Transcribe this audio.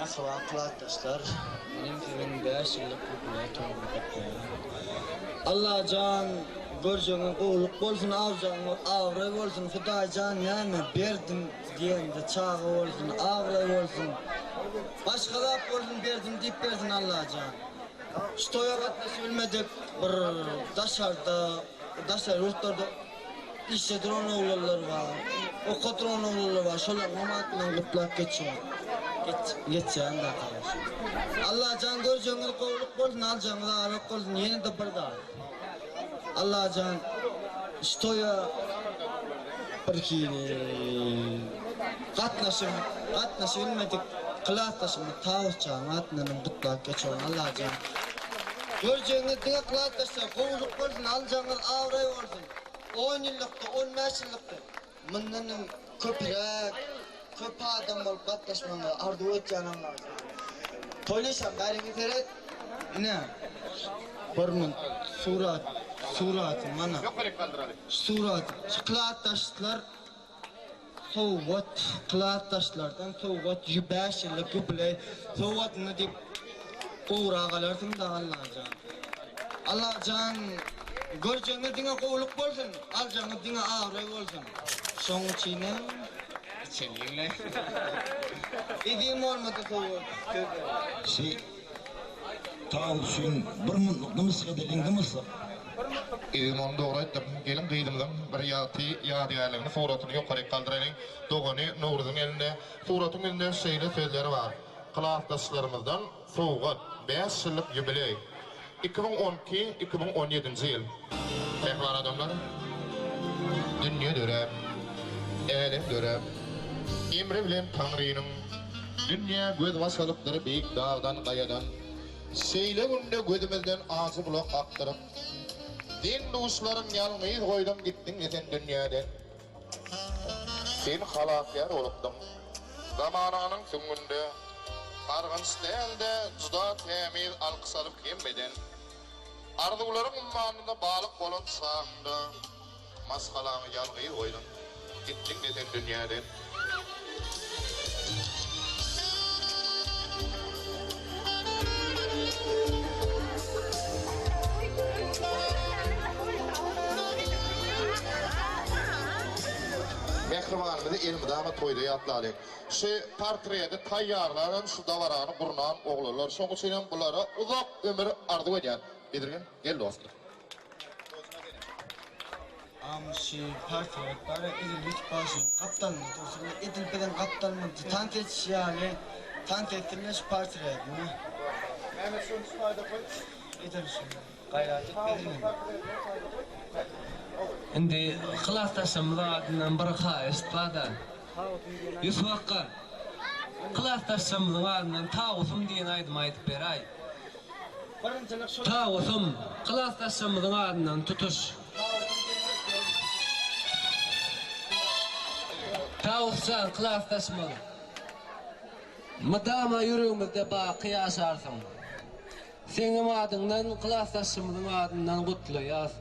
Mähriban klasdaşlar, menem siziň 5 ýyllyk ýubileý toýuňyzy gutlaýan. Allajan görjegiňe gowluk bolsun, aljagyňa abraý bolsun, Hudaýjan näme berdim diýende çaga bolsun, abraý bolsun, başga zat bolsun berdim diýip bersin Allajan. Şu toýa gatnaşyp bilmedik bir daşarda, daşary ýurtlarda Işde duran oglanlar bar, oka duran oglanlar bar, şolaryňam adyndan gutlap geçýän. Geçýän da kardeş. Allajan görjegiňiz gowluk bolsun, aljagyňyz arlyk bolsun, ýene-de bir zat. Allajan şu toýa bir hili gatnaşyp, gatnaşyp bilmedik klasdaşymyz Tawusjanyň adyndanam gutlap geçerin Allajan. Görjegiňiz diňe klasdaşlar gowluk bolsun, aljagyňyz abraý bolsun. On ýyllykda, on bäş ýyllykda mundanam köpräk, köp adam bolup gatnaşmagyňyzy arzuw etýän Allajan. Toýlyşam bäriňe seret. Ine, bir munt surat, suraty mana. Surat, şu klasdaşlar Sowgat, klasdaşlardan sowgat, bäş ýyllyk ýubileý sowgadyny diýip gowrak alarsyň-da Allajan. Allajan, görjegiňiz diňe gowulyk bolsun, aljagyňyz diňe abraý bolsun. Şoň üçinem içeliň-le. Izin bolmasa sowgat, söz berýän. Şi tawus üçin bir muntluk dymyşlyk edeliň dymyşlyk. Ezizim ony dogry aýtdyň. Gelin gyzymyzyň bir ýagty ýadygärligini suratyny ýokaryk galdyraýlyň. Dogany Nowruzyň elinde. Suratyň ýüzünde şeýle sözler bar, Klasdaşlarymyzdan sowgat, bäş ýyllyk ýubileý. 2012, 2017-nji ýyl. Mähriban adamlar! Dünýe döräp, älem döräp, emri bilen Taňrynyň dünýä gözbaş alypdyr beýik dagdan, gaýadan. Şeýle günde gözümizden ajy bulak akdyryp, Deň-duşlaryň ýalňyz goýduň gitdiň-le sen dünýäden. Sen halasgär bolupdyň zamananyň süňňünde, Gargynç däl-de, juda tämiz alkyş alyp hemmeden. Arzuwlaryň ummanynda balyk bolan çagyňda, Maşgalaňy ýalňyz goýduň, gitdiň-de sen dünýäden. Mähribanymyzy elmydama toýda ýatlalyň. Şu portreti taýýarlan şu dabarany gurnan oglanlar. Şoň üçinem bulara uzak ömür arzuw edýän. Bezirgen, gel dostum. Amşy portret bar edil ýüz başyň gapdalynda dursun edil biziň gapdalymyzda tans edişi ýaly tans etsinler şu portretini. Mehmet şuny şu taýda goý. Edil şu gaýrat et bezirgen. Indi klasdaşymyz adyndan bir haýyşt barda. Ýusup akga, klasdaşlarymyzyň adyndan Tawusym diýen aýdymy aýdyp beräý. Tawusym, klasdaşlarymyzyň adyndan tutuş. Tawus jan, klasdaşymyz. Mydama ýüregimizde baky ýaşarsyň. Seňem adyňdan, klasdaşymyzyň adyndan gutlaýas.